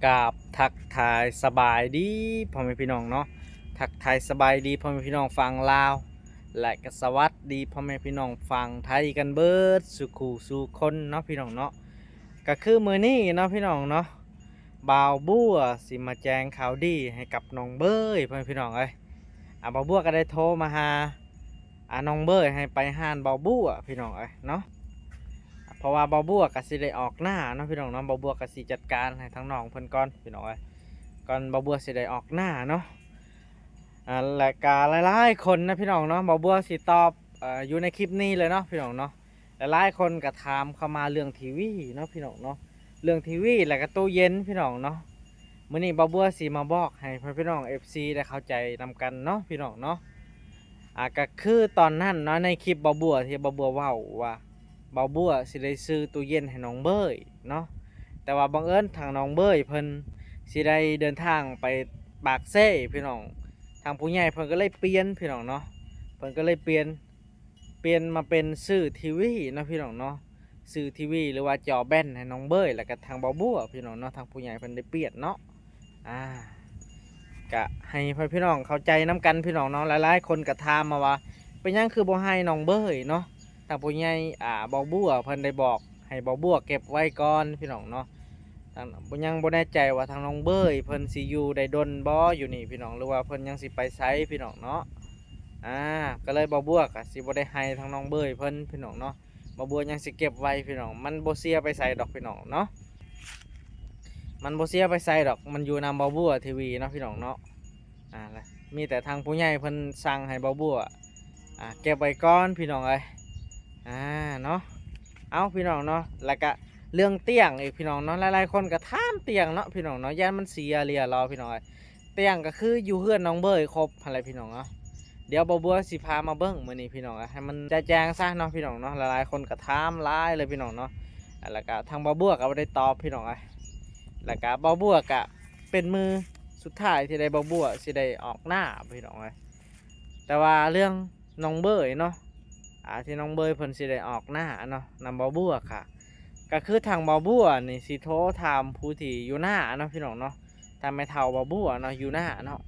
ກາບທັກທາຍສະບາຍດີພໍ່ແມ່ພີ່ນ້ອງເນາະ, ທັກທາຍສະບາຍດີພໍ່ແມ່ພີ່ນ້ອງຝັ່ງລາວ ແລະ ກໍສະຫວັດດີພໍ່ແມ່ພີ່ນ້ອງຝັ່ງໄທກັນເບິດສູ່ຄູ່ສູ່ຄົນເນາະພີ່ນ້ອງເນາະ. ກໍຄືມື້ນີ້ເນາະພີ່ນ້ອງເນາະ, ບ່າວບົວຊິມາແຈ້ງຂ່າວດີໃຫ້ກັບນ້ອງເບີຍ ພໍ່ແມ່ພີ່ນ້ອງເອີຍ. ອ່າ ບ່າວບົວກໍໄດ້ໂທມາຫາ ອ່າ ນ້ອງເບີຍໃຫ້ໄປຮ້ານບ່າວບົວພີ່ນ້ອງເອີຍເນາະ, ເພາະວ່າບ່າວບົວກໍຊິໄດ້ອອກໜ້າເນາະພີ່ນ້ອງເນາະ. ບ່າວບົວກໍຊິຈັດການໃຫ້ທາງນ້ອງເພິ່ນກ່ອນພີ່ນ້ອງເອີຍ, ກ່ອນບ່າວບົວຊິໄດ້ອອກໜ້າເນາະ. ອ່າ ແລະກະຫຼາຍໆຄົນນະພີ່ນ້ອງເນາະ, ບ່າວບົວຊິຕອບ ເອີ ຢູ່ໃນຄລິບນີ້ເລີຍເນາະພີ່ນ້ອງເນາະ. ຫຼາຍໆຄົນກໍຖາມເຂົ້າມາເລື່ອງທີວີເນາະພີ່ນ້ອງເນາະ, ເລື່ອງທີວີ ແລະກະຕູ້ເຢັນພີ່ນ້ອງເນາະ. ມື້ນີ້ບ່າວບົວຊິມາບອກໃຫ້ພໍ່ແມ່ພີ່ນ້ອງເອັຟຊີໄດ້ເຂົ້າໃຈນຳກັນເນາະພີ່ນ້ອງເນາະ. ອ່າ ກໍຄືຕອນນັ້ນເນາະ ໃນຄລິບບ່າວບົວທີ່ບ່າວບົວເວົ້າວ່າ ບ່າວບົວຊິໄດ້ຊື້ຕູ້ເຢັນໃຫ້ນ້ອງເບີຍເນາະ, ແຕ່ວ່າບັງເອີນທາງນ້ອງເບີຍເພິ່ນຊິໄດ້ເດີນທາງໄປປາກເຊພີ່ນ້ອງ, ທາງຜູ້ໃຫຍ່ເພິ່ນກໍເລີຍປ່ຽນພີ່ນ້ອງເນາະ, ເພິ່ນກໍເລີຍປ່ຽນ ປ່ຽນມາເປັນຊື້ທີວີເນາະພີ່ນ້ອງເນາະ, ຊື້ທີວີ ຫຼືວ່າຈໍແບນໃຫ້ນ້ອງເບີຍ ແລ້ວກໍທາງບ່າວບົວພີ່ນ້ອງເນາະ. ທາງຜູ້ໃຫຍ່ເພິ່ນໄດ້ປ່ຽນເນາະ. ອ່າ ກະໃຫ້ພໍ່ແມ່ພີ່ນ້ອງເຂົ້າໃຈນຳກັນພີ່ນ້ອງເນາະ. ຫຼາຍໆຄົນກໍຖາມມາວ່າ ເປັນຫຍັງຄືບໍ່ໃຫ້ນ້ອງເບີຍເນາະ? ທາງຜູ້ໃຫຍ່ ອ່າ ບ່າວບົວເພິ່ນໄດ້ບອກໃຫ້ບ່າວບົວເກັບໄວ້ກ່ອນພີ່ນ້ອງເນາະ. ທາງ ຍັງບໍ່ແນ່ໃຈວ່າທາງນ້ອງເບີຍເພິ່ນຊິຢູ່ໄດ້ດົນບໍ່ຢູ່ນີ້ພີ່ນ້ອງ ຫຼືວ່າເພິ່ນຍັງຊິໄປໃສພີ່ນ້ອງເນາະ. ອ່າ ກໍເລີຍບ່າວບົວກໍຊິບໍ່ໄດ້ໃຫ້ທາງນ້ອງເບີຍເພິ່ນພີ່ນ້ອງເນາະ, ບ່າວບົວຍັງຊິເກັບໄວ້ພີ່ນ້ອງ. ມັນບໍ່ເສຍໄປໃສດອກພີ່ນ້ອງເນາະ, ມັນບໍ່ເສຍໄປໃສດອກ, ມັນຢູ່ນຳບ່າວບົວທີວີເນາະພີ່ນ້ອງເນາະ. ອ່າ ແລະ ມີແຕ່ທາງຜູ້ໃຫຍ່ເພິ່ນສັ່ງໃຫ້ບ່າວບົວ ອ່າ ເກັບໄວ້ກ່ອນພີ່ນ້ອງເອີຍ. ອ່າ ເນາະ, ເອົາພີ່ນ້ອງເນາະ, ແລ້ວກະເລື່ອງຕຽງອີກພີ່ນ້ອງເນາະ. ຫຼາຍໆຄົນກໍຖາມຕຽງເນາະພີ່ນ້ອງເນາະ, ຢ້ານມັນເສຍເລຍລາວພີ່ນ້ອງເອີຍ. ຕຽງກໍຄືຢູ່ເຮືອນນ້ອງເບີຍຄົບຫັ້ນແຫຼະພີ່ນ້ອງເນາະ. ດຽວບ່າວບົວຊິພາມາເບິ່ງມື້ນີ້ພີ່ນ້ອງເອີຍ, ໃຫ້ມັນຈະແຈ້ງຊະເນາະພີ່ນ້ອງເນາະ. ຫຼາຍໆຄົນກໍຖາມຫຼາຍເລີຍພີ່ນ້ອງເນາະ, ແລ້ວກະທາງບ່າວບົວກໍບໍ່ໄດ້ຕອບພີ່ນ້ອງເອີຍ. ແລ້ວກະບ່າວບົວກະເປັນມື້ສຸດທ້າຍທີ່ໄດ້ ບ່າວບົວຊິໄດ້ອອກໜ້າພີ່ນ້ອງເອີຍ. ແຕ່ວ່າເລື່ອງນ້ອງເບີຍເນາະ, ອ່າ ທີ່ນ້ອງເບີຍເພິ່ນຊິໄດ້ອອກໜ້າເນາະ ນຳບ່າວບົວກະ ກໍຄືທາງບ່າວບົວນີ້ຊິໂທຖາມຜູ້ທີ່ຢູ່ໜ້າເນາະພີ່ນ້ອງເນາະ, ທາງແມ່ເຖົ້າບ່າວບົວເນາະ ຢູ່ໜ້າເນາະ.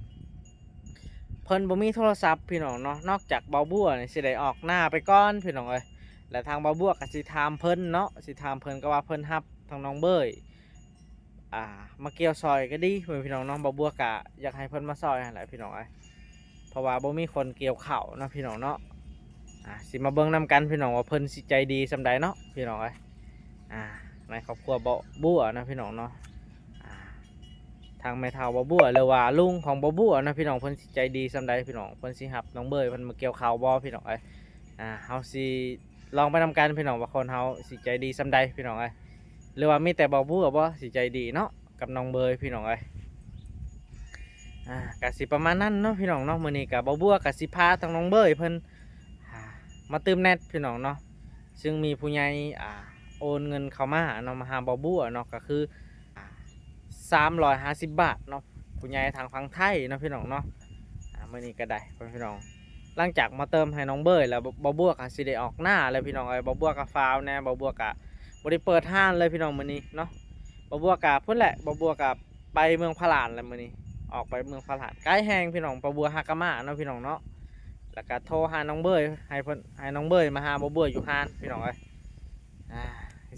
ເພິ່ນບໍ່ມີໂທລະສັບພີ່ນ້ອງເນາະ, ນອກຈາກບ່າວບົວນີ້ຊິໄດ້ອອກໜ້າໄປກ່ອນພີ່ນ້ອງເອີຍ, ແລ້ວທາງບ່າວບົວກໍຊິຖາມເພິ່ນເນາະ, ຊິຖາມເພິ່ນກໍວ່າເພິ່ນຮັບທາງນ້ອງເບີຍ ອ່າ ມາກ່ຽວຊ່ອຍກໍດີພີ່ນ້ອງເນາະ. ບ່າວບົວກະຢາກໃຫ້ເພິ່ນມາຊ່ອຍຫັ້ນແຫຼະພີ່ນ້ອງເອີຍ, ເພາະວ່າບໍ່ມີຄົນກ່ຽວເຂົ້າເນາະພີ່ນ້ອງເນາະ. ອ່າ ຊິມາເບິ່ງນຳກັນພີ່ນ້ອງວ່າເພິ່ນຊິໃຈດີສ່ຳໃດເນາະພີ່ນ້ອງເອີຍ. ອ່າ ໃນຄອບຄົວບ່າວບົວເນາະພີ່ນ້ອງເນາະ, ອ່າ ທາງແມ່ເຖົ້າບ່າວບົວ ຫຼືວ່າລຸງຂອງບ່າວບົວເນາະພີ່ນ້ອງ, ເພິ່ນຊິໃຈດີສ່ຳໃດພີ່ນ້ອງ, ເພິ່ນຊິຮັບນ້ອງເບີຍເພິ່ນມາກ່ຽວເຂົ້າບໍ່ພີ່ນ້ອງເອີຍ. ອ່າ ເຮົາຊິລອງໄປນຳກັນພີ່ນ້ອງ ວ່າຄົນເຮົາຊິໃຈດີສ່ຳໃດພີ່ນ້ອງເອີຍ, ຫຼືວ່າມີແຕ່ບ່າວບົວບໍ່ຊິໃຈດີເນາະ ກັບນ້ອງເບີຍພີ່ນ້ອງເອີຍ. ອ່າ ກະຊິປະມານນັ້ນເນາະພີ່ນ້ອງເນາະ. ມື້ນີ້ກະບ່າວບົວກະຊິພາທາງນ້ອງເບີຍເພິ່ນ ອ່າ ມາຕື່ມແນັດພີ່ນ້ອງເນາະ, ຊຶ່ງມີຜູ້ໃຫຍ່ ອ່າ ໂອນເງິນເຂົ້າມາເນາະ ມາຫາບ່າວບົວເນາະ, ກະຄື ອ່າ ສາມຮ້ອຍຫ້າສິບບາດເນາະ, ຜູ້ໃຫຍ່ທາງຝັ່ງໄທເນາະພີ່ນ້ອງເນາະ. ອ່າ ມື້ນີ້ກະໄດ້ພີ່ນ້ອງ ຫຼັງຈາກມາເຕີມໃຫ້ນ້ອງເບີຍແລ້ວ ບ່າວບົວກະຊິໄດ້ອອກໜ້າແລ້ວພີ່ນ້ອງເອີຍ. ບ່າວບົວກະຟ້າວແດ່, ບ່າວບົວກະບໍ່ໄດ້ເປີດຮ້ານເລີຍພີ່ນ້ອງມື້ນີ້ເນາະ. ບ່າວບົວກະພຸ້ນແຫຼະ, ບ່າວບົວກະໄປເມືອງພະຫຼານແຫຼະມື້ນີ້, ອອກໄປເມືອງພະຫຼານ ໄກແຮງພີ່ນ້ອງ. ບ່າວບົວຫາກະມາເນາະພີ່ນ້ອງເນາະ, ແລ້ວກະໂທຫານ້ອງເບີຍ ໃຫ້ເພິ່ນ ໃຫ້ນ້ອງເບີຍມາຫາບ່າວບົວຢູ່ຮ້ານພີ່ນ້ອງເອີຍ. ອ່າ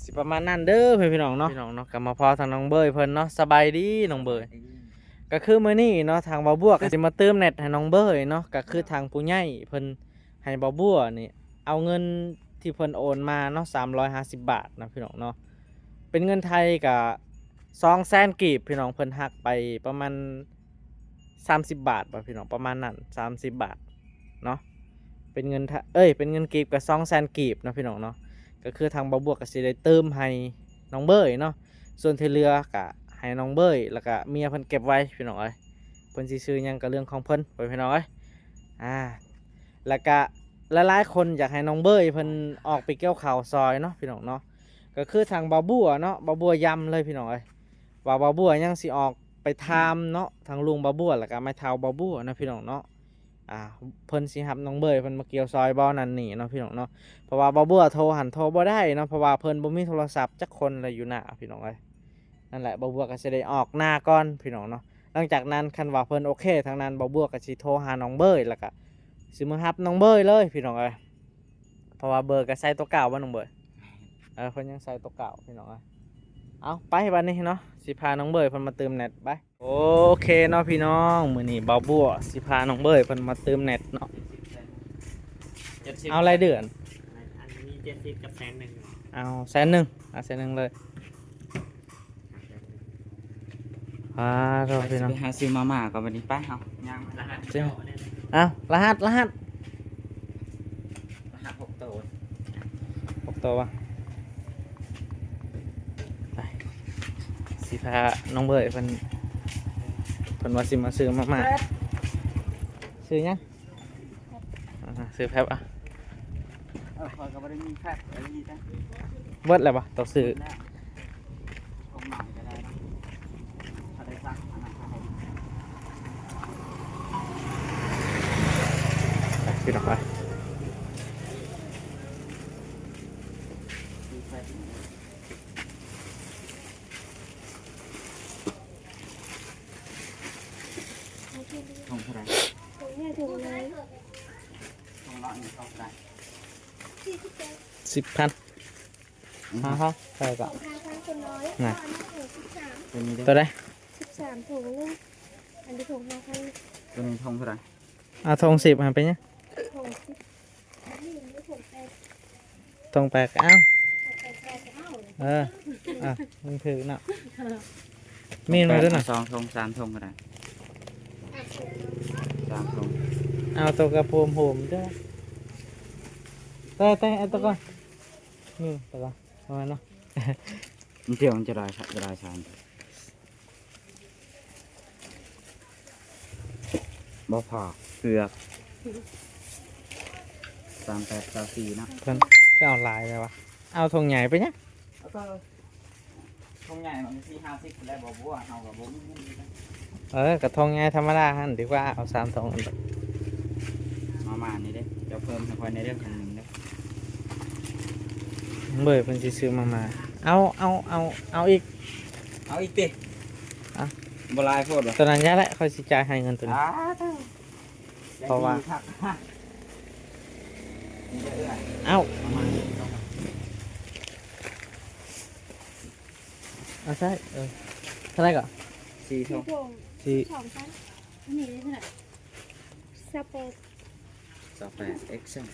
ຊິປະມານນັ້ນເດີພີ່ນ້ອງເນາະ, ພີ່ນ້ອງເນາະ. ກະມາພໍ້ທາງນ້ອງເບີຍເພິ່ນເນາະ, ສະບາຍດີນ້ອງເບີຍ. ກະຄືມື້ນີ້ເນາະ ທາງບ່າວບົວກະຊິມາຕື່ມແນັດໃຫ້ນ້ອງເບີຍເນາະ, ກະຄືທາງຜູ້ໃຫຍ່ເພິ່ນ ໃຫ້ບ່າວບົວນີ້ເອົາເງິນທີ່ເພິ່ນໂອນມາເນາະ ສາມຮ້ອຍຫ້າສິບບາດເນາະພີ່ນ້ອງເນາະ, ເປັນເງິນໄທກະສອງແສນກີບພີ່ນ້ອງ. ເພິ່ນຫັກໄປປະມານສາມສິບບາດບໍ່ພີ່ນ້ອງ, ປະມານນັ້ນ ສາມສິບບາດເນາະ. ເປັນເງິນໄທ ເອີຍ ເປັນເງິນກີບກະສອງແສນກີບເນາະພີ່ນ້ອງເນາະ. ກະຄືທາງບ່າວບົວກະຊິໄດ້ຕື່ມໃຫ້ນ້ອງເບີຍເນາະ, ສ່ວນທີ່ເຫຼືອກະໃຫ້ນ້ອງເບີຍ ແລ້ວກະເມຍເພິ່ນເກັບໄວ້ພີ່ນ້ອງເອີຍ. ເພິ່ນຊິຊື້ຫຍັງກະເລື່ອງຂອງເພິ່ນໄປພີ່ນ້ອງເອີຍ. ອ່າ ແລ້ວກະຫຼາຍໆຄົນຢາກໃຫ້ນ້ອງເບີຍເພິ່ນອອກໄປກ່ຽວເຂົ້າຊ່ອຍເນາະພີ່ນ້ອງເນາະ. ກະຄືທາງບ່າວບົວເນາະ, ບ່າວບົວຢ້ຳເລີຍພີ່ນ້ອງເອີຍ ວ່າບ່າວບົວຍັງຊິອອກໄປຖາມເນາະ ທາງລຸງບ່າວບົວ ແລ້ວກະແມ່ເຖົ້າບ່າວບົວເນາະພີ່ນ້ອງເນາະ. ອ່າ ເພິ່ນຊິຮັບນ້ອງເບີຍເພິ່ນມາກ່ຽວຊ່ອຍບໍ່ນັ້ນນີ້ເນາະພີ່ນ້ອງເນາະ. ເພາະວ່າບ່າວບົວໂທຫັ້ນໂທບໍ່ໄດ້ເນາະ, ເພາະວ່າເພິ່ນບໍ່ມີໂທລະສັບຈັກຄົນເລີຍຢູ່ໜ້າພີ່ນ້ອງເອີຍ. ນັ້ນແຫຼະ ບ່າວບົວກໍຊິໄດ້ອອກໜ້າກ່ອນພີ່ນ້ອງເນາະ. ຫຼັງຈາກນັ້ນຄັນວ່າເພິ່ນໂອເຄທາງນັ້ນ ບ່າວບົວກໍຊິໂທຫານ້ອງເບີຍ ແລ້ວກໍຊິມາຮັບນ້ອງເບີຍເລີຍພີ່ນ້ອງເອີຍ ເພາະວ່າເບີຍກໍໃຊ້ຕົວເກົ່າບໍ່ນ້ອງເບີຍ? ເອີ ເພິ່ນຍັງໃຊ້ຕົວເກົ່າພີ່ນ້ອງເອີຍ. ເອົາ ໄປບັດນີ້ເນາະ ຊິພານ້ອງເບີຍເພິ່ນມາຕື່ມແນັດ ໄປ. ໂອເຄເນາະພີ່ນ້ອງ ມື້ນີ້ບ່າວບົວຊິພານ້ອງເບີຍເພິ່ນມາຕື່ມແນັດເນາະ. ເຈັດສິບ ເອົາລາຍເດືອນ? ອັນນີ້ເຈັດສິບກັບແສນໜຶ່ງ. ເອົາແສນໜຶ່ງ ເອົາແສນໜຶ່ງເລີຍ. ອ່າ ໂທພີ່ນ້ອງ ໄປຫາຊື້ມາມ່າກ່ອນບັດນີ້ ໄປເຮົາຍ່າງມາ ລະຫັດ ເອົາ ລະຫັດ ລະຫັດ ລະຫັດຫົກໂຕ ຫົກໂຕວະ. ໄປ ຊິພານ້ອງເບີຍເພິ່ນ ເພິ່ນວ່າຊິມາຊື້ມາມ່າ. ຊື້ຫຍັງ? ອ່າ ຊື້ແຟັບ ອ່ະ ເອີ ຂ້ອຍກໍບໍ່ໄດ້ມີແຟັບ ອັນນີ້ນະ ເບິດແລ້ວບໍ່? ຕ້ອງຊື້ ເບິດແລ້ວ ຂອງໜ້ອຍກໍໄດ້ນະ ຖ້າໄດ້ສັກອັນນັ້ນກໍໄດ້ ໄປ ພີ່ນ້ອງ ໄປ. ຖົງເທົ່າໃດ? ຖົງໃຫຍ່ ຖົງນ້ອຍ ຖົງນ້ອຍນີ້ເທົ່າໃດ? ສິບພັນ. ອືຮຶ ຫາເຮົາເທົ່າໃດກໍ ຖົງຫ້າພັນ ຖົງນ້ອຍ ນະ ໂຕນີ້ເດ້ ໂຕໃດ? ສິບສາມ ຖົງໜຶ່ງ ອັນນີ້ຖົງຫ້າພັນ ໂຕນີ້ຖົງເທົ່າໃດ? ເອົາຖົງສິບຫັ້ນເປັນຫຍັງ? ຖົງສິບ ອັນນີ້ມັນຖົງແປດ ຖົງແປດກໍເອົາ ຖົງແປດກໍເອົາ ເອີ ອ່ະ ມັນຖືກເນາະ ມີມາດ້ວຍນະ ສອງຖົງ ສາມຖົງກໍໄດ້ ສາມຖົງ ເອົາໂຕກະໂພມໂຮມເດີ້ ແຕ່ ແຕ່ເອົາໂຕກ່ອນ ນີ້ໂຕກ່ອນ ປະມານເນາະ ມັນທ່ຽວມັນຈະໄດ້ ຈະໄດ້ຊານ. ບໍ່ພໍເກືອບ ສາມແປດ ຊາວສີ່ເນາະ ເພິ່ນຄືເອົາຫຼາຍແທ້ວະ ເອົາຖົງໃຫຍ່ໄປຫຍັງ? ເອົາໂຕຖົງໃຫຍ່ມັນສີ່ຫ້າສິບພຸ້ນແຫຼະ ບໍ່ ບໍ່ ເຮົາກໍບໍ່ມີເງິນ ເອີ ກໍຖົງໃຫຍ່ທຳມະດາຫັ້ນດີກວ່າ ເອົາສາມຖົງ ມາມ່ານີ້ເດ້ ເຈົ້າເພີ່ມໃຫ້ຂ້ອຍແດ່ເດີ້ ອັນໜຶ່ງເດີ້ ເບີຍເພິ່ນຊິຊື້ມາມ່າ ເອົາ ເອົາ ເອົາ ເອົາອີກ ເອົາອີກຕິ ອ່ະ ບໍ່ຫຼາຍໂພດຫວາ ໂຕນັ້ນຢ່າແຫຼະ ຂ້ອຍຊິຈ່າຍໃຫ້ເງິນໂຕນີ້ ອ່າ ເພາະວ່າ ເອົາ ເອົາໃສ່ ເອີ ເທົ່າໃດກໍ? ສີ່ຖົງ ສີ່ ສອງພັນ ອັນນີ້ເທົ່າໃດ? ຊາວແປດ ຊາວແປດ ເອັກເຊນ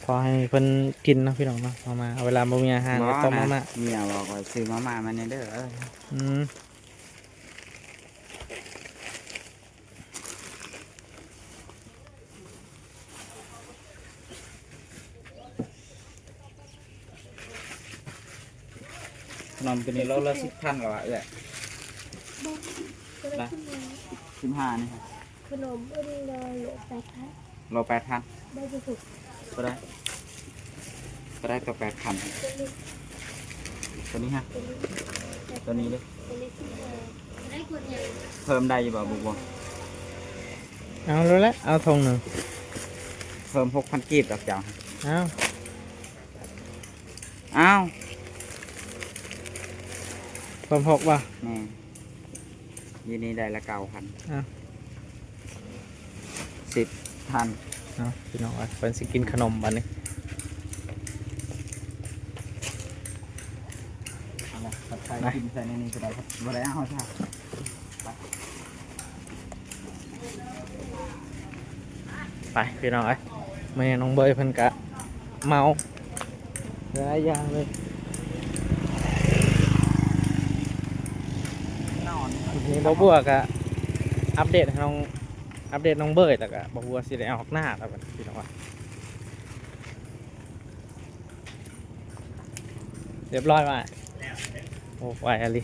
ພໍໃຫ້ເພິ່ນກິນເນາະພີ່ນ້ອງເນາະ ມາມ່າ ເວລາບໍ່ມີອາຫານກໍຕົ້ມມາມ່າ ເມຍບອກວ່າຊື້ມາມ່າມາແດ່ເດີ້ ເອີ ອືມ. ຂະໜົມໂຕນີ້ໂລລະສິບພັນແລ້ວຫວາເອື້ອຍ? ບໍ່ ໂຕລະ ນະ ສິບຫ້າ ສິບຫ້ານີ້ ຂະໜົມອື່ນໂລແປດພັນ ໂລແປດພັນ ບໍ່ຖືກ ບໍ່ໄດ້ ບໍ່ໄດ້ ໂຕແປດພັນ ໂຕນີ້ ໂຕນີ້ຮະ ໂຕນີ້ ໂຕນີ້ເດ້ ໂຕນີ້ ເພີ່ມໄດ້ຢູ່ບໍ່? ບໍ່ ບໍ່ ເອົາໂລດແຫຼະ ເອົາຖົງໜຶ່ງ ເພີ່ມຫົກພັນກີບດອກເຈົ້າ ເອົາ ເອົາ ເພີ່ມຫົກບໍ່? ແມ່ນ ຢູ່ນີ້ໄດ້ລະເກົ້າພັນ ເອົາ ສິບພັນ ເອົາ ພີ່ນ້ອງເອີຍ ເພິ່ນຊິກິນຂະໜົມບັດນີ້ ເອົາລະ ໃສ່ ມາ ກິນໃສ່ໃນນີ້ກໍໄດ້ ບໍ່ໄດ້ເອົາຊະ ໄປ ພີ່ນ້ອງເອີຍ ມື້ນີ້ນ້ອງເບີຍເພິ່ນກະເມົາຫຼາຍຢ່າງເລີຍ ນີ້ບ່າວບົວກະອັບເດດໃຫ້ນ້ອງ ອັບເດດນ້ອງເບີຍ ແລ້ວກະບ່າວບົວຊິໄດ້ອອກໜ້າແລ້ວບັດນີ້ ພີ່ນ້ອງເອີຍ ຮຽບຮ້ອຍວ່າ ໂອ້ ໄວອີ່ຫຼີ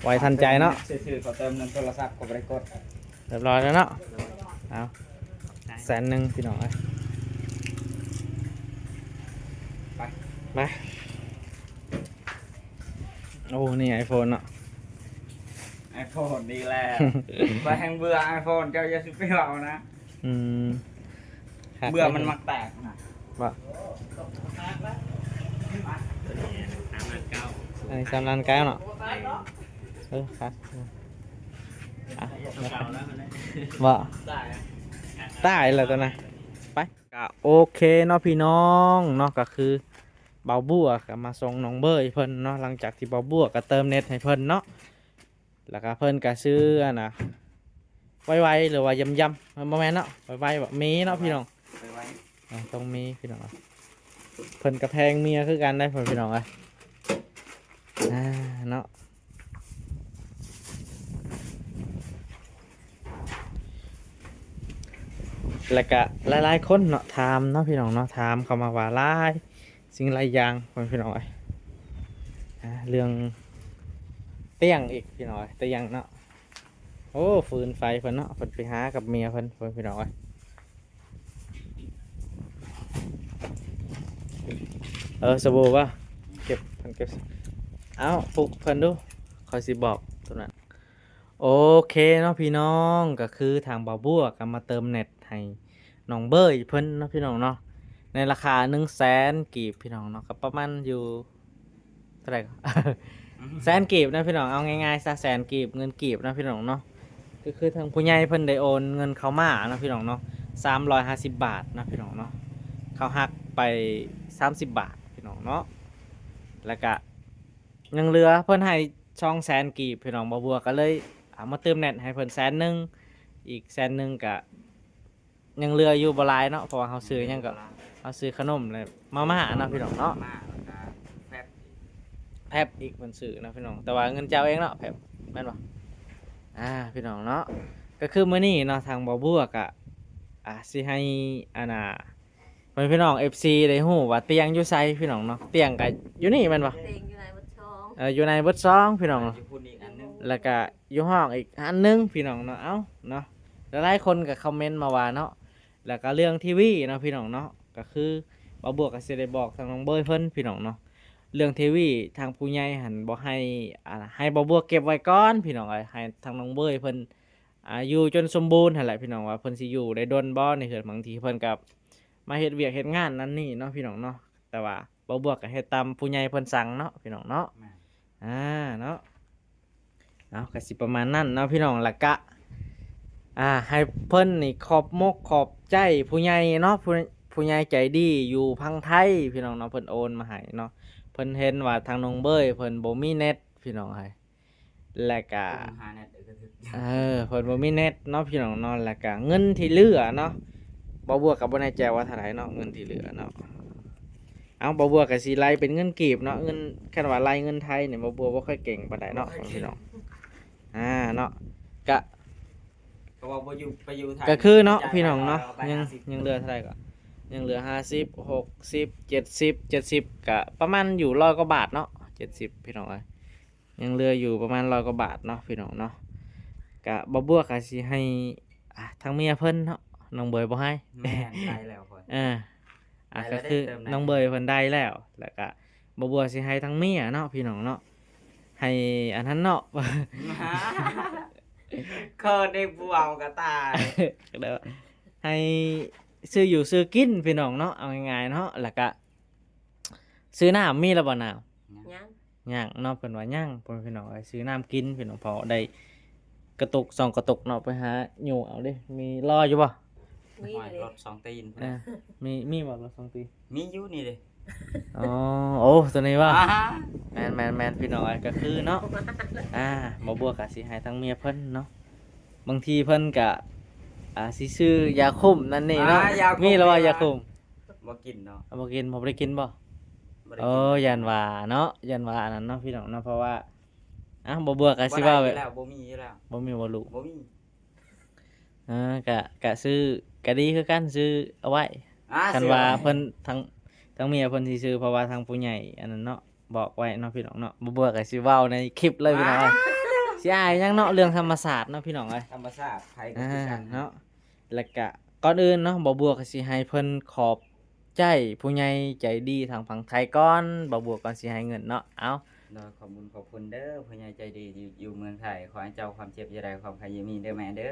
ໄວທັນໃຈເນາະ ຊື່ໆ ຂໍເຕີມເງິນໂທລະສັບກໍບໍ່ໄດ້ກົດ ຮຽບຮ້ອຍແລ້ວເນາະ ເອົາ ແສນໜຶ່ງ ພີ່ນ້ອງເອີຍ ໄປ ໄປ ໂອ້ ນີ້ໄອໂຟນເນາະ ໄອໂຟນນີ້ແຫຼະ ຂ້ອຍແຮ່ງເບື່ອໄອໂຟນ ເຈົ້າຢ່າຊິໄປເວົ້ານະ ອືມ ເບື່ອມັນມັກແຕກນະ ບໍ່ ສາມລ້ານເກົ້າ ອັນນີ້ສາມລ້ານເກົ້າເນາະ ແມ່ນ ເອີ ຄັກ ອ່ະ ບໍ່ ຕາຍແລ້ວຕົວນະ ໄປ. ກະໂອເຄເນາະພີ່ນ້ອງເນາະ ກະຄືບ່າວບົວກະມາສົ່ງນ້ອງເບີຍເພິ່ນເນາະ ຫຼັງຈາກທີ່ບ່າວບົວກະເຕີມເນັດໃຫ້ເພິ່ນເນາະ ແລ້ວກະເພິ່ນກະຊື້ອັນນະ ໄວໆ ຫຼືວ່າຢຳໆ ບໍ່ແມ່ນເນາະ ໄວໆ ບໍ່ມີເນາະພີ່ນ້ອງ ໄວໆ ອ່າ ຕ້ອງມີພີ່ນ້ອງ ເພິ່ນກະແພງເມຍຄືກັນໄດ໋ພໍ່ພີ່ນ້ອງເອີຍ ອ່າ ເນາະ. ແລ້ວກະຫຼາຍໆຄົນເນາະ ຖາມເນາະພີ່ນ້ອງເນາະ ຖາມເຂົ້າມາວ່າຫຼາຍສິ່ງຫຼາຍຢ່າງ ພໍ່ແມ່ພີ່ນ້ອງເອີຍ ອ່າ ເລື່ອງຕຽງອີກພີ່ນ້ອງເອີຍ ຕຽງເນາະ ໂອ້ ຟືນໄຟເພິ່ນເນາະ ເພິ່ນໄປຫາກັບເມຍເພິ່ນ ພໍ່ແມ່ພີ່ນ້ອງເອີຍ. ເອີ ສະບູວະ ເກັບ ເພິ່ນເກັບ ເອົ້າ ປຸກເພິ່ນດູ ຂ້ອຍຊິບອກໂຕນັ້ນ. ໂອເຄເນາະພີ່ນ້ອງ ກະຄືທາງບ່າວບົວກະມາເຕີມເນັດໃຫ້ນ້ອງເບີຍເພິ່ນເນາະພີ່ນ້ອງເນາະ ໃນລາຄາໜຶ່ງແສນກີບພີ່ນ້ອງເນາະ ກະປະມານຢູ່ ເທົ່າໃດກໍ ແສນກີບນະພີ່ນ້ອງ ເອົາງ່າຍໆຊະ ແສນກີບ ເງິນກີບນະພີ່ນ້ອງເນາະ ກໍຄືທາງຜູ້ໃຫຍ່ເພິ່ນໄດ້ໂອນເງິນເຂົ້າມາເນາະພີ່ນ້ອງເນາະ ສາມຮ້ອຍຫ້າສິບບາດນະພີ່ນ້ອງເນາະ ເຂົາຫັກໄປສາມສິບບາດພີ່ນ້ອງເນາະ ແລ້ວກະຍັງເຫຼືອ ເພິ່ນໃຫ້ສອງແສນກີບພີ່ນ້ອງ ບ່າວບົວກໍເລີຍເອົາມາຕື່ມແນັດໃຫ້ເພິ່ນແສນໜຶ່ງ ອີກແສນໜຶ່ງກະ ຍັງເຫຼືອຢູ່ບໍ່ຫຼາຍເນາະ ເພາະວ່າເຮົາຊື້ຫຍັງກໍ ເຮົາຊື້ຂະໜົມ ແລະ ມາມ່າເນາະພີ່ນ້ອງເນາະ ມາ ແຟັບອີກ ແຟັບອີກເພິ່ນຊື້ເນາະພີ່ນ້ອງ ແຕ່ວ່າເງິນເຈົ້າເອງເນາະ ແຟັບ ແມ່ນບໍ່ ອ່າ ພີ່ນ້ອງເນາະ ກໍຄືມື້ນີ້ເນາະ ທາງບ່າວບົວກະ ອ່າ ຊິໃຫ້ ອັນນ່າ ໃຫ້ພີ່ນ້ອງເອັຟຊີໄດ້ຮູ້ວ່າຕຽງຢູ່ໃສພີ່ນ້ອງເນາະ ຕຽງກະຢູ່ນີ້ແມ່ນບໍ່ ຕຽງຢູ່ໃນເບິດຊອງ ເອີ ຢູ່ໃນເບິດຊອງພີ່ນ້ອງເນາະ ຢູ່ພຸ້ນອີກອັນໜຶ່ງ ແລ້ວກະ ຢູ່ຫ້ອງອີກອັນໜຶ່ງພີ່ນ້ອງເນາະ ເອົ້າເນາະ ຫຼາຍໆຄົນກໍຄອມເມັນມາວ່າເນາະ ແລ້ວກໍເລື່ອງທີວີເນາະພີ່ນ້ອງເນາະ ກໍຄືບ່າວບົວກໍຊິໄດ້ບອກທາງນ້ອງເບີຍເພິ່ນພີ່ນ້ອງເນາະ ເລື່ອງທີວີທາງຜູ້ໃຫຍ່ຫັ້ນບໍ່ໃຫ້ ອ່າ ໃຫ້ບ່າວບົວເກັບໄວ້ກ່ອນພີ່ນ້ອງເອີຍ ໃຫ້ທາງນ້ອງເບີຍເພິ່ນ ອ່າ ຢູ່ຈົນສົມບູນຫັ້ນແຫຼະພີ່ນ້ອງ ວ່າເພິ່ນຊິຢູ່ໄດ້ດົນບໍ່ໃນເຮືອນ ບາງທີເພິ່ນກໍມາເຮັດວຽກເຮັດງານນັ້ນນີ້ເນາະພີ່ນ້ອງເນາະ ແຕ່ວ່າ ບ່າວບົວກໍເຮັດຕາມຜູ້ໃຫຍ່ເພິ່ນສັ່ງເນາະພີ່ນ້ອງເນາະ ແມ່ນ ອ່າ ເນາະ ເອົາ ກໍຊິປະມານນັ້ນເນາະພີ່ນ້ອງ ແລ້ວກະ ອ່າ ໃຫ້ເພິ່ນນີ້ຂອບມົກຂອບໃຈຜູ້ໃຫຍ່ເນາະ ຜູ້ ຜູ້ໃຫຍ່ໃຈດີຢູ່ຝັ່ງໄທພີ່ນ້ອງເນາະ ເພິ່ນໂອນມາໃຫ້ເນາະ ເພິ່ນເຫັນວ່າທາງນ້ອງເບີຍເພິ່ນບໍ່ມີເນັດພີ່ນ້ອງເອີຍ ແລ້ວກະ ຫາແນັດກໍຖືກ ເອີ ເພິ່ນບໍ່ມີແນັດເນາະພີ່ນ້ອງເນາະ ແລ້ວກະເງິນທີ່ເຫຼືອເນາະ ບ່າວບົວກໍບໍ່ແນ່ໃຈວ່າເທົ່າໃດເນາະ ເງິນທີ່ເຫຼືອເນາະ ເອົາ ບ່າວບົວກໍຊິໄລ່ເປັນເງິນກີບເນາະ ເງິນ ຄັນວ່າໄລ່ເງິນໄທນີ້ ບ່າວບົວບໍ່ຄ່ອຍເກັ່ງປານໃດເນາະ ບໍ່ຄ່ອຍເກັ່ງ ພີ່ນ້ອງ ອ່າ ເນາະ ກະ ກໍວ່າບໍ່ຢູ່ ໄປຢູ່ໄທ ກໍຄືເນາະ ພີ່ນ້ອງເນາະ ຍັງ ຍັງເຫຼືອເທົ່າໃດກໍ ຍັງເຫຼືອຫ້າສິບ ຫົກສິບ ເຈັດສິບ ເຈັດສິບ ກະປະມານຢູ່ຮ້ອຍກວ່າບາດເນາະ ເຈັດສິບ ພີ່ນ້ອງເອີຍ ຍັງເຫຼືອຢູ່ປະມານຮ້ອຍກວ່າບາດເນາະ ພີ່ນ້ອງເນາະ ກະບ່າວບົວກະຊິໃຫ້ ອ່າ ທາງເມຍເພິ່ນເນາະ ນ້ອງເບີຍບໍ່ໃຫ້ ແມ່ນ ໄດ້ແລ້ວຂ້ອຍ ເອີ ອ່າ ໄດ້ແລ້ວ ກໍຄື ເຕີມໄດ້ ນ້ອງເບີຍເພິ່ນໄດ້ແລ້ວ ແລ້ວກະບ່າວບົວຊິໃຫ້ທາງເມຍເນາະ ພີ່ນ້ອງເນາະ ໃຫ້ອັນນັ້ນເນາະ ເຂີນເດ້ ຜູ້ເວົ້າກໍຕາຍ ໃຫ້ຊື້ຢູ່ຊື້ກິນ ພີ່ນ້ອງເນາະ ເອົາງ່າຍໆເນາະ ແລ້ວກະ ຊື້ນ້ຳມີແລ້ວບໍ່ນ້ຳ ຍັງ ຍັງເນາະ ເພິ່ນວ່າຍັງ ພໍ່ແມ່ພີ່ນ້ອງເອີຍ ຊື້ນ້ຳກິນພີ່ນ້ອງ ເພາະໄດ້ກະຕຸກສອງກະຕຸກເນາະ ໄປຫາຢູ່ເອົາເດ້ ມີລໍຢູ່ບໍ່ ມີ ໂອ້ຍ ເດ້ ລົດສອງຕີນ ເອີ ມີ ມີບໍ່ລົດສອງຕີນ ມີຢູ່ນີ້ເດ້ ອໍ ໂອ້ ໂຕນີ້ບໍ່ ອ່າ ແມ່ນໆໆ ພີ່ນ້ອງເອີຍ ກໍຄືເນາະ ອ່າ ບ່າວບົວກໍຊິໃຫ້ທາງເມຍເພິ່ນເນາະ ບາງທີເພິ່ນກໍ ອ່າ ຊິຊື້ຢາຄຸມນັ້ນນີ້ເນາະ ອ່າ ຢາຄຸມ ມີແລ້ວບໍ່ ຢາຄຸມ ບໍ່ກິນເນາະ ບໍ່ກິນ ບໍ່ໄດ້ກິນບໍ່ ບໍ່ໄດ້ກິນ ໂອ້ ຢ້ານວ່າເນາະ ຢ້ານວ່າອັນນັ້ນເນາະ ພີ່ນ້ອງເນາະ ເພາະວ່າ ອ່ະ ບ່າວບົວກໍຊິເວົ້າ ບໍ່ໄດ້ຢູ່ແລ້ວ ບໍ່ມີຢູ່ແລ້ວ ບໍ່ມີບໍ່ລູກ ບໍ່ມີ ເອີ ກະ ກະຊື້ ກະດີຄືກັນ ຊື້ເອົາໄວ້ ອ່າ ຄັນວ່າເພິ່ນ ທາງ ທາງເມຍເພິ່ນຊິຊື້ ເພາະວ່າທາງຜູ້ໃຫຍ່ອັນນັ້ນເນາະ ບອກໄວ້ເນາະ ພີ່ນ້ອງເນາະ ບ່າວບົວກໍຊິເວົ້າໃນຄລິບເລີຍ ພີ່ນ້ອງເອີຍ ຊິອາຍຫຍັງເນາະ ເລື່ອງທຳມະຊາດເນາະ ພີ່ນ້ອງເອີຍ ທຳມະຊາດ ໃຜກໍຄືກັນ ອ່າ ເນາະ ແລ້ວກະກ່ອນອື່ນເນາະ ບ່າວບົວກໍຊິໃຫ້ເພິ່ນຂອບໃຈຜູ້ໃຫຍ່ໃຈດີທາງຝັ່ງໄທກ່ອນ ບ່າວບົວກ່ອນຊິໃຫ້ເງິນເນາະ ເອົາ ໂດຍ ຂອບບຸນຂອບຄຸນເດີ ຜູ້ໃຫຍ່ໃຈດີທີ່ຢູ່ເມືອງໄທ ຂໍໃຫ້ເຈົ້າຄວາມເຈັບຢ່າໄດ້ ຄວາມໄຂ້ຢ່າມີເດີແມ່ເດີ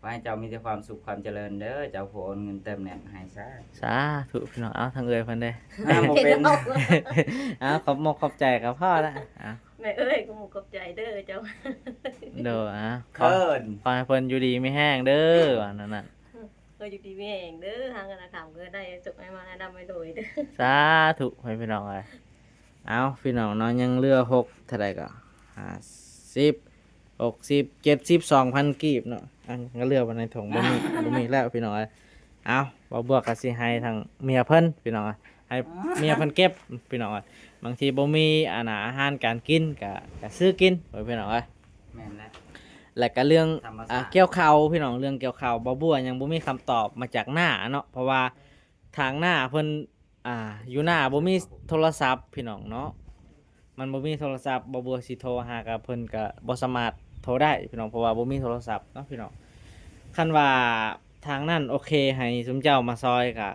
ຂໍໃຫ້ເຈົ້າມີແຕ່ຄວາມສຸກຄວາມຈະເລີນເດີ ເຈົ້າຜູ້ໂອນເງິນເຕີມແນັດໃຫ້ ສາ ສາທຸ ພີ່ນ້ອງ ເອົາ ທາງເອື້ອຍເພິ່ນເດ້ ອ່າ ບໍ່ເປັນ ເອົາ ຂອບມົກຂອບໃຈກໍພໍລະ ເອົາ ເອີຍ ຂອບອົກຂອບໃຈເດີເຈົ້າ. ໂດຍ ອ່າ ຂໍ ເຂີນ ຂໍໃຫ້ເພິ່ນຢູ່ດີມີແຮງເດີ ວ່ານັ້ນນະ. ເອີຍ ຢູ່ດີມີແຮງເດີ ຫາເງິນຫາຄຳເກີດໄດ້ ສຸກໃຫ້ມາໃຫ້ຮ່ຳໃຫ້ລວຍເດີ. ສາທຸ ໃຫ້ພີ່ນ້ອງເອີຍ. ເອົາ ພີ່ນ້ອງເນາະ ຍັງເຫຼືອຫົກ ເທົ່າໃດກໍ ຫ້າສິບ ຫົກສິບ ເຈັດສິບສອງພັນກີບເນາະ. ອັນກໍເຫຼືອໄວ້ໃນຖົງ ບໍ່ມີ ບໍ່ມີແລ້ວພີ່ນ້ອງເອີຍ. ເອົາ ບ່າວບົວກໍຊິໃຫ້ທາງເມຍເພິ່ນພີ່ນ້ອງເອີຍ ໃຫ້ເມຍເພິ່ນເກັບພີ່ນ້ອງເອີຍ. ບາງທີບໍ່ມີອັນນ່າອາຫານການກິນ ກໍ ກໍຊື້ກິນໄວ້ພີ່ນ້ອງເອີຍ. ແມ່ນແລ້ວ ແລ້ວກໍເລື່ອງ ທຳມະຊາດ ອ່າ ກ່ຽວເຂົ້າພີ່ນ້ອງ ເລື່ອງກ່ຽວເຂົ້າ ບ່າວບົວຍັງບໍ່ມີຄຳຕອບມາຈາກນ້າເນາະ ເພາະວ່າທາງນ້າເພິ່ນ ອ່າ ຢູ່ໜ້າບໍ່ມີໂທລະສັບພີ່ນ້ອງເນາະ ມັນບໍ່ມີໂທລະສັບ ບ່າວບົວຊິໂທຫາກັບເພິ່ນກໍບໍ່ສາມາດໂທໄດ້ພີ່ນ້ອງ ເພາະວ່າບໍ່ມີໂທລະສັບເນາະພີ່ນ້ອງ. ຄັນວ່າທາງນັ້ນໂອເຄໃຫ້ຊຸມເຈົ້າມາຊ່ອຍກໍ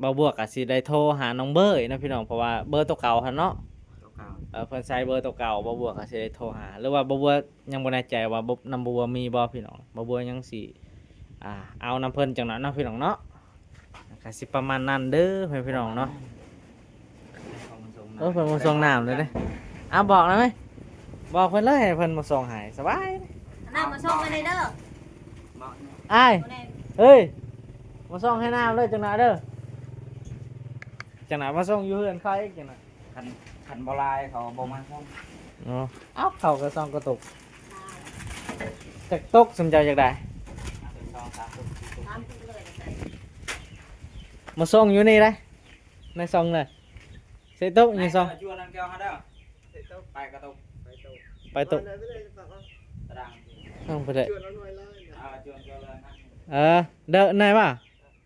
ບ່າວບົວກໍຊິໄດ້ໂທຫານ້ອງເບີອີກເນາະພີ່ນ້ອງ ເພາະວ່າເບີໂຕເກົ່າຫັ້ນເນາະ ໂຕເກົ່າ ເອີ ເພິ່ນໃຊ້ເບີໂຕເກົ່າ ບ່າວບົວກໍຊິໄດ້ໂທຫາ ຫຼືວ່າບ່າວບົວຍັງບໍ່ແນ່ໃຈວ່າ ນຳບ່າວບົວມີບໍ່ພີ່ນ້ອງ ບ່າວບົວຍັງຊິ ອ່າ ເອົານຳເພິ່ນຈັກໜ້ອຍເນາະພີ່ນ້ອງເນາະ. ກໍຊິປະມານນັ້ນເດີພີ່ນ້ອງເນາະ. ເອີ ເພິ່ນມາສົ່ງນ້ຳເລີຍເດ້. ເອົາ ບອກນະເວີຍ ບອກເພິ່ນເລີຍ ໃຫ້ເພິ່ນມາສົ່ງໃຫ້ ສະບາຍ. ນ້ຳມາສົ່ງໃຫ້ແດ່ເດີ ອ້າຍ. ເອີຍ ມາສົ່ງໃຫ້ນ້ຳເລີຍ ຈັກໜ້ອຍເດີ ຈັກໜ້ອຍມາສົ່ງຢູ່ເຮືອນຂ້ອຍອີກ ຈັກໜ້ອຍ. ຄັນ ຄັນບໍ່ຫຼາຍເຂົາບໍ່ມາສົ່ງ. ເອົາ ເຂົາກໍສອງກະຕຸກ ຈັກຕຸກ ຊຸມເຈົ້າຢາກໄດ້ ສອງສາມຕຸກ ສີ່ຕຸກ ມາສົ່ງຢູ່ນີ້ໄດ໋ ໃນຊ່ອງເລີຍ ໃສ່ຕຸກ ໃນຊ່ອງ ຈວນນັ້ນແກ້ວຫັ້ນເດີ ໃສ່ຕຸກ ໄປກະຕຸກ ໄປຕຸກ ຕາດາງ ເອົາໄປເລີຍ ເອີ ເດີ ໄດ້ບໍ່?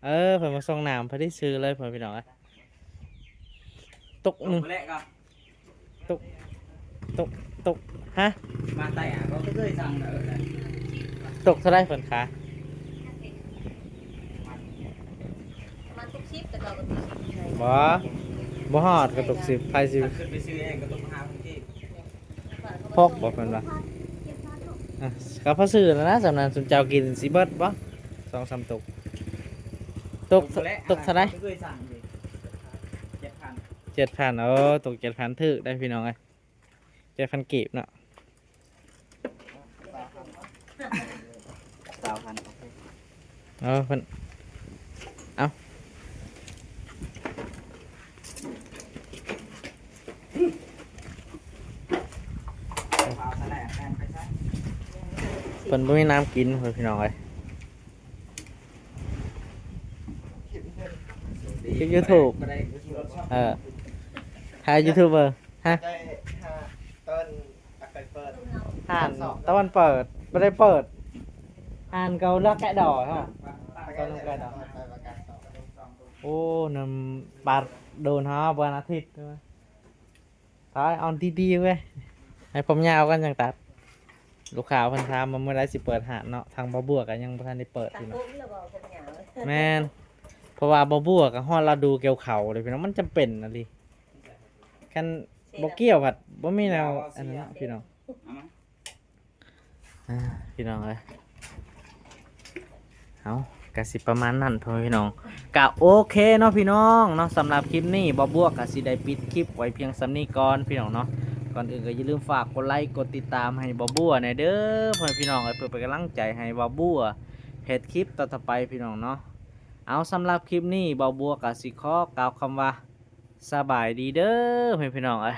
ເອີ ເພິ່ນມາສົ່ງນ້ຳພໍດີ ຊື້ເລີຍ ພໍ່ແມ່ພີ່ນ້ອງເອີຍ. ຕົກໜຶ່ງ ຕົກ ຕົກ ຕົກ ຮະ ມາແຕ່ບໍ່ເຄີຍສັ່ງເດີ. ຕົກເທົ່າໃດເພິ່ນຂາຍ? ປະມານຫົກສິບ ແຕ່ເກົ່າກໍຕົກສິບ. ບໍ່ ບໍ່ຮອດກໍຕົກສິບ ໃຜຊິຂຶ້ນໄປຊື້ເອງກໍຕົກຫ້າພັນກີບ. ຫົກບໍ່ເພິ່ນວ່າ ອ່ະ ກໍພໍຊື້ແລ້ວນະ ສ່ຳນັ້ນ ຊຸມເຈົ້າກິນຊິເບິດບໍ່ ສອງສາມຕຸກ. ຕົກ ຕົກເທົ່າໃດ? ເຈັດພັນ ເຈັດພັນ ໂອ້ ຕົກເຈັດພັນ ຖືກໄດ໋ພີ່ນ້ອງເອີຍ ເຈັດພັນກີບເນາະ. ຊາວພັນ ໂອເຄ ເອີ ເພິ່ນ ເອົາ ເພິ່ນບໍ່ມີນ້ຳກິນ ພີ່ນ້ອງເອີຍ. ຄລິບຢູທູບ ເອີ ຖ່າຍຢູທູບເບີ ຮະ ໄດ້ຫ້າຕົ້ນ ຫານຕາເວັນເປີດ ບໍ່ໄດ້ເປີດ ຫານເຂົາລັກແກະດອຍ ເຮົາ ຕອນແກະດອຍ. ໂອ້ ນ້ຳປາດໂດນຫາວັນອາທິດ ຖ່າຍເອົາດີໆເວີຍ ໃຫ້ຜົມຍາວກ່ອນຈັ່ງຕັດ. ລູກຄ້າເພິ່ນຖາມວ່າເມື່ອໃດຊິເປີດຮ້ານເນາະ ທາງບ່າວບົວກໍຍັງບໍ່ທັນໄດ້ເປີດຢູ່ເນາະ. ແມ່ນ ເພາະວ່າບ່າວບົວກໍຮອດລະດູກ່ຽວເຂົ້າເດ້ພີ່ນ້ອງ ມັນຈຳເປັນອີ່ຫຼີ ຄັນບໍ່ກ່ຽວພັດບໍ່ມີແນວອັນນັ້ນເນາະພີ່ນ້ອງ. ອ່າ ພີ່ນ້ອງເອີຍ ເອົາ ກະຊິປະມານນັ້ນພໍ່ແມ່ພີ່ນ້ອງ ກະໂອເຄເນາະພີ່ນ້ອງເນາະ. ສຳລັບຄລິບນີ້ ບ່າວບົວກະຊິໄດ້ປິດຄລິບໄວ້ພຽງສ່ຳນີ້ກ່ອນພີ່ນ້ອງເນາະ. ກ່ອນອື່ນກໍຢ່າລືມຝາກກົດໄລກົດຕິດຕາມໃຫ້ບ່າວບົວແດ່ເດີ ພໍ່ແມ່ພີ່ນ້ອງເອີຍ ເພື່ອເປັນກຳລັງໃຈໃຫ້ບ່າວບົວເຮັດຄລິບຕໍ່ໆໄປພີ່ນ້ອງເນາະ. ເອົາ ສຳລັບຄລິບນີ້ ບ່າວບົວກະຊິຂໍກ່າວຄຳວ່າ ສະບາຍດີເດີ ພໍ່ແມ່ພີ່ນ້ອງເອີຍ.